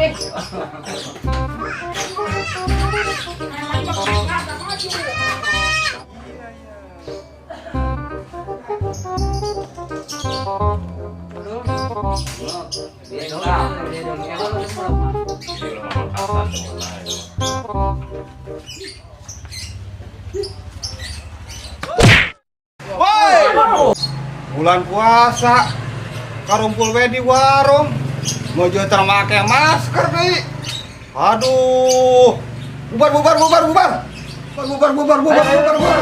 Woi! Bulan puasa karumpul we di warung. Mojo teu make masker deui. Aduh. Bubar, bubar, bubar, bubar. Bubar, bubar, bubar, bubar, bubar.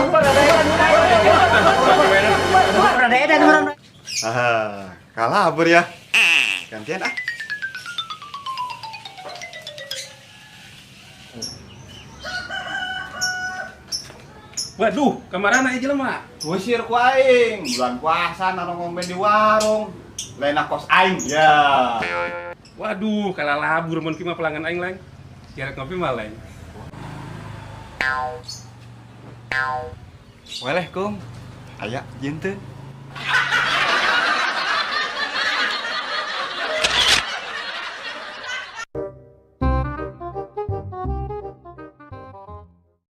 Ah, kalabur ya. Gantian ah. Waduh, kamarana ieu jelema? Usir ku aing, bulan puasa nongkrong di warung. Lain kos aing ya. Waduh, kalalabur mun kieu mah pelanggan aing lain. Jarek ngopi mah lain. Weleh, Kung. Aya jinten.